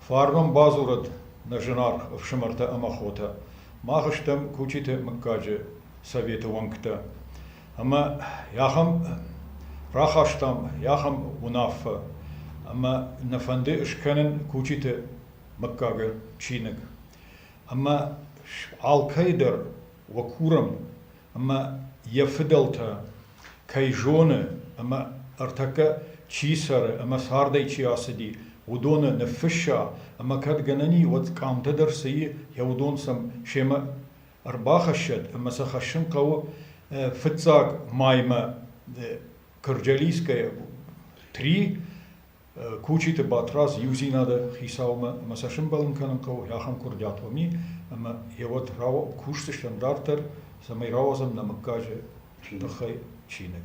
Фарнон бадзурӕд нӕ зынаргъ ӕфсымӕртӕ ӕмӕ хотӕ. Мах стӕм Кучиты мыггаджы советы уӕнгтӕ. Ӕмӕ ахӕм рахастам ахӕм уынаффӕ, ӕмӕ нӕ фӕнды скӕнын Кучиты мыггагы чиныг. Ӕмӕ алкӕй дӕр уӕ курӕм, ӕмӕ йӕ фыдӕлтӕ кӕй зоны ӕмӕ ӕртӕккӕ чи цӕры ӕмӕ цардӕй чи ацыди, уыдоны ныффысса, ӕмӕ кӕд гӕнӕн и, уӕд къамтӕ дӕр цы и, йӕ уыдон сӕм семӕ ӕрбахӕссӕд ӕмӕ сӕ хӕссын хъӕуы фыццаг маймӕ Кырджалийская три Кучиты Батрадз иудзинады хицаумӕ ӕмӕ сӕ сымбӕлын кӕнын хъӕуы ахӕм куырдиат уӕм и, ӕмӕ йӕ уӕд кусдзыстӕм дарддӕр, цӕмӕй рауадзӕм нӕ мыггаджы тыххӕй чиныг.